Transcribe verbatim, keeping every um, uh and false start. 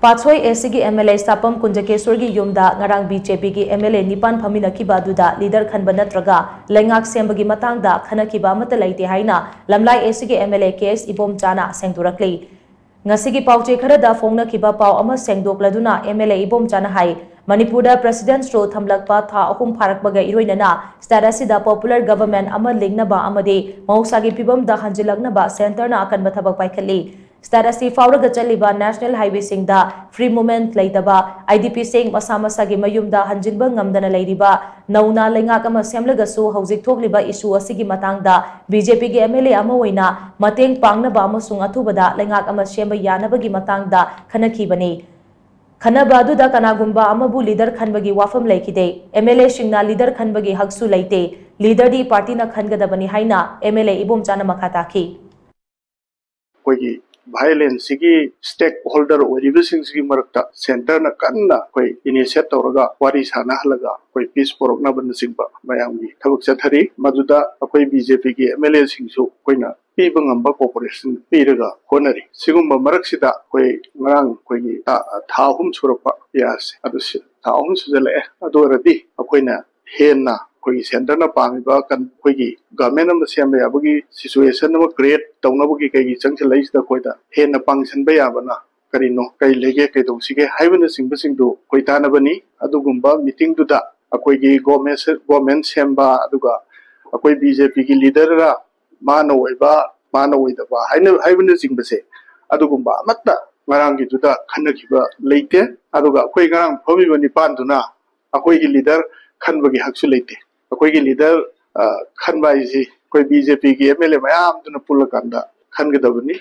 Patsoi ꯑꯦꯁꯤꯒꯤ M L A ꯁꯥꯄꯝ ꯀꯨꯟꯖꯀꯦꯁꯣꯔꯒꯤ ꯌꯨꯝꯗ ꯉꯔꯥꯡ B J ꯄꯤꯒꯤ ꯑꯦꯝ ꯑꯦꯜ ꯑꯦ ꯅꯤꯄꯥꯟ ꯐꯝꯃꯤꯟꯅꯈꯤꯕ ꯑꯗꯨꯗ ꯂꯤꯗꯔ ꯈꯟꯕ ꯅꯠꯇ꯭ꯔꯒ ꯂꯩꯉꯥꯛ ꯁꯦꯝꯕꯒꯤ ꯃꯇꯥꯡꯗ ꯈꯟꯅꯈꯤꯕ ꯑꯃꯠꯇ ꯂꯩꯇꯦ ꯍꯥꯏꯅ ꯂꯝꯂꯥꯏ ꯑꯦꯁꯤꯒꯤ ꯑꯦꯝ ꯑꯦꯜ ꯑꯦ ꯀꯦ ꯑꯦꯁ ꯏꯕꯣꯝꯆꯥꯅ ꯁꯦꯡꯗꯣꯔꯛꯂꯤ꯫ ꯉꯁꯤꯒꯤ ꯄꯥꯎꯆꯦ ꯈꯔꯗ ꯐꯣꯡꯅꯈꯤꯕ ꯄꯥꯎ ꯑꯃ ꯁꯦꯡꯗꯣꯛꯂꯗꯨꯅ ꯑꯦꯝ ꯑꯦꯜ ꯑꯦ ꯏꯕꯣꯝꯆꯥꯅ ꯍꯥꯏ, ꯃꯅꯤꯄꯨꯔꯗ ꯄ꯭ꯔꯦꯁꯤꯗꯦꯟꯠꯁ ꯔꯨꯜ ꯊꯝꯂꯛꯄ ꯊꯥ ꯑꯍꯨꯝ ꯐꯥꯔꯛꯄꯒ ꯏꯔꯣꯏꯅꯅ ꯁ꯭ꯇꯦꯠ ꯑꯁꯤꯗ ꯄꯣꯄꯨꯂꯔ ꯒꯚꯔꯟꯃꯦꯟꯠ ꯑꯃ ꯂꯤꯡꯅꯕ ꯑꯃꯗꯤ ꯃꯍꯧꯁꯥꯒꯤ ꯐꯤꯕꯝꯗ ꯍꯟꯖꯤꯜꯂꯛꯅꯕ ꯁꯦꯟꯇꯔꯅ ꯑꯀꯟꯕ ꯊꯕꯛ ꯄꯥꯏꯈꯠꯂꯤ꯫ ꯁ꯭ꯇꯦꯠ ꯑꯁꯤ ꯐꯥꯎꯔꯒ ꯆꯠꯂꯤꯕ ꯅꯦꯁꯅꯦꯜ ꯍꯥꯏꯋꯦꯁꯤꯡꯗ ꯐ꯭ꯔꯤ ꯃꯨꯚꯃꯦꯟꯠ ꯂꯩꯇꯕ, ꯑꯥꯏ ꯗꯤ ꯄꯤꯁꯤꯡ ꯃꯁꯥ ꯃꯁꯥꯒꯤ ꯃꯌꯨꯝꯗ ꯍꯟꯖꯤꯟꯕ ꯉꯝꯗꯅ ꯂꯩꯔꯤꯕ, ꯅꯧꯅ ꯂꯩꯉꯥꯛ ꯑꯃ ꯁꯦꯝꯂꯒꯁꯨ ꯍꯧꯖꯤꯛ ꯊꯣꯛꯂꯤꯕ ꯏꯁꯨ ꯑꯁꯤꯒꯤ ꯃꯇꯥꯡꯗ ꯕꯤ ꯖꯦ ꯄꯤꯒꯤ ꯑꯦꯝ ꯑꯦꯜ ꯑꯦ ꯑꯃ ꯑꯣꯏꯅ ꯃꯇꯦꯡ ꯄꯥꯡꯅꯕ ꯑꯃꯁꯨꯡ ꯑꯊꯨꯕꯗ ꯂꯩꯉꯥꯛ ꯑꯃ ꯁꯦꯝꯕ ꯌꯥꯅꯕꯒꯤ ꯃꯇꯥꯡꯗ ꯈꯟꯅꯈꯤꯕꯅꯤ꯫ ꯈꯟꯅꯕ ꯑꯗꯨꯗ ꯀꯅꯥꯒꯨꯝꯕ ꯑꯃꯕꯨ ꯂꯤꯗꯔ ꯈꯟꯕꯒꯤ ꯋꯥꯐꯝ ꯂꯩꯈꯤꯗꯦ꯫ ꯑꯦꯝ ꯑꯦꯜ ꯑꯦꯁꯤꯡꯅ ꯂꯤꯗꯔ ꯈꯟꯕꯒꯤ ꯍꯛꯁꯨ ꯂꯩꯇꯦ꯫ ꯂꯤꯗꯔꯗꯤ ꯄꯥꯔꯇꯤꯅ ꯈꯟꯒꯗꯕꯅꯤ ꯍꯥꯏꯅ ꯑꯦꯝ ꯑꯦꯜ ꯑꯦ ꯏꯕꯣꯝꯆꯥꯅ ꯃꯈꯥ ꯇꯥꯈꯤ꯫ ꯑꯩꯈꯣꯏꯒꯤ ꯚꯥꯏꯑꯣꯂꯦꯟꯁꯁꯤꯒꯤ ꯁ꯭ꯇꯦꯛ ꯍꯣꯜꯗꯔ ꯑꯣꯏꯔꯤꯕꯁꯤꯡꯁꯤꯒꯤ ꯃꯔꯛꯇ ꯁꯦꯟꯇꯔꯅ ꯀꯟꯅ ꯑꯩꯈꯣꯏ ꯏꯅꯤꯁꯤꯌꯦꯠ ꯇꯧꯔꯒ ꯋꯥꯔꯤ ꯁꯥꯟꯅꯍꯜꯂꯒ ꯑꯩꯈꯣꯏ ꯄꯤꯁ ꯄꯨꯔꯛꯅꯕꯅꯆꯤꯡꯕ ꯃꯌꯥꯝꯒꯤ ꯊꯕꯛ ꯆꯠꯊꯔꯤ꯫ ꯃꯗꯨꯗ ꯑꯩꯈꯣꯏ ꯕꯤ ꯖꯦ ꯄꯤꯒꯤ ꯑꯦꯝ ꯑꯦꯜ ꯑꯦꯁꯤꯡꯁꯨ ꯑꯩꯈꯣꯏꯅ ꯄꯤꯕ ꯉꯝꯕ ꯀꯣꯑꯣꯄꯔꯦꯁꯟ ꯄꯤꯔꯒ ꯍꯣꯠꯅꯔꯤ꯫ ꯁꯤꯒꯨꯝꯕ ꯃꯔꯛꯁꯤꯗ ꯑꯩꯈꯣꯏ ꯉꯔꯥꯡ ꯑꯩꯈꯣꯏꯒꯤ ꯊꯥ, ꯊꯥ ꯑꯍꯨꯝ ꯁꯨꯔꯛꯄ ꯄꯤꯌꯥꯁꯁꯦ ꯑꯗꯨ ꯁꯤ-, ꯊꯥ ꯑꯍꯨꯝ ꯁꯨꯖꯜꯂꯛꯑꯦ꯫ ꯑꯗꯨ ꯑꯣꯏꯔꯗꯤ ꯑꯩꯈꯣꯏꯅ ꯍꯦꯟꯅ ꯑꯩꯈꯣꯏꯒꯤ ꯁꯦꯟꯇꯔꯅ ꯄꯥꯝꯃꯤꯕ ꯀꯟ-, ꯑꯩꯈꯣꯏꯒꯤ ꯒꯚꯔꯟꯃꯦꯟꯠ ꯑꯃ ꯁꯦꯝꯕ ꯌꯥꯕꯒꯤ ꯁꯤꯆꯨꯋꯦꯁꯟ ꯑꯃ ꯀ꯭ꯔꯤꯌꯦꯠ ꯇꯧꯅꯕꯒꯤ ꯀꯩꯒꯤ ꯆꯪꯁꯤꯜꯂꯛꯏꯁꯤꯗ ꯑꯩꯈꯣꯏꯗ ꯍꯦꯟꯅ ꯄꯥꯡꯁꯤꯟꯕ ꯌꯥꯕꯅ ꯀꯔꯤꯅꯣ, ꯀꯔꯤ ꯂꯩꯒꯦ, ꯀꯩꯗꯧꯁꯤꯒꯦ ꯍꯥꯏꯕꯅꯆꯤꯡꯕꯁꯤꯡꯗꯨ ꯑꯩꯈꯣꯏ ꯇꯥꯟꯅꯕꯅꯤ꯫ ꯑꯗꯨꯒꯨꯝꯕ ꯃꯤꯇꯤꯡꯗꯨꯗ ꯑꯩꯈꯣꯏꯒꯤ ꯒꯣꯔꯃꯦꯟ, ꯒꯣꯔꯃꯦꯟ ꯁꯦꯝꯕ, ꯑꯗꯨꯒ ꯑꯩꯈꯣꯏ ꯕꯤ ꯖꯦ ꯄꯤꯒꯤ ꯂꯤꯗꯔꯅ ꯃꯥꯅ ꯑꯣꯏꯕ, ꯃꯥꯅ ꯑꯣꯏꯗꯕ ꯍꯥꯏꯅ, ꯍꯥꯏꯕꯅꯆꯤꯡꯕꯁꯦ ꯑꯗꯨꯒꯨꯝꯕ ꯑꯃꯠꯇ ꯉꯔꯥꯡꯒꯤꯗꯨꯗ ꯈꯟꯅꯈꯤꯕ ꯂꯩꯇꯦ꯫ ꯑꯗꯨꯒ ꯑꯩꯈꯣꯏ ꯉꯔꯥꯡ ꯐꯝꯃꯤꯕ ꯅꯤꯄꯥꯟꯗꯨꯅ ꯑꯩꯈꯣꯏꯒꯤ ꯂꯤꯗꯔ ꯈꯟꯕꯒꯤ ꯍꯛꯁꯨ ꯂꯩꯇꯦ꯫ ꯑꯩꯈꯣꯏꯒꯤ ꯂꯤꯗꯔ, ꯑ, ꯈꯟꯕ ꯍꯥꯏꯁꯤ ꯑꯩꯈꯣꯏ ꯕꯤ ꯖꯦ ꯄꯤꯒꯤ ꯑꯦꯝ ꯑꯦꯜ ꯑꯦ ꯃꯌꯥꯝꯗꯨꯅ ꯄꯨꯜꯂꯀꯥꯟꯗ ꯈꯟꯒꯗꯕꯅꯤ꯫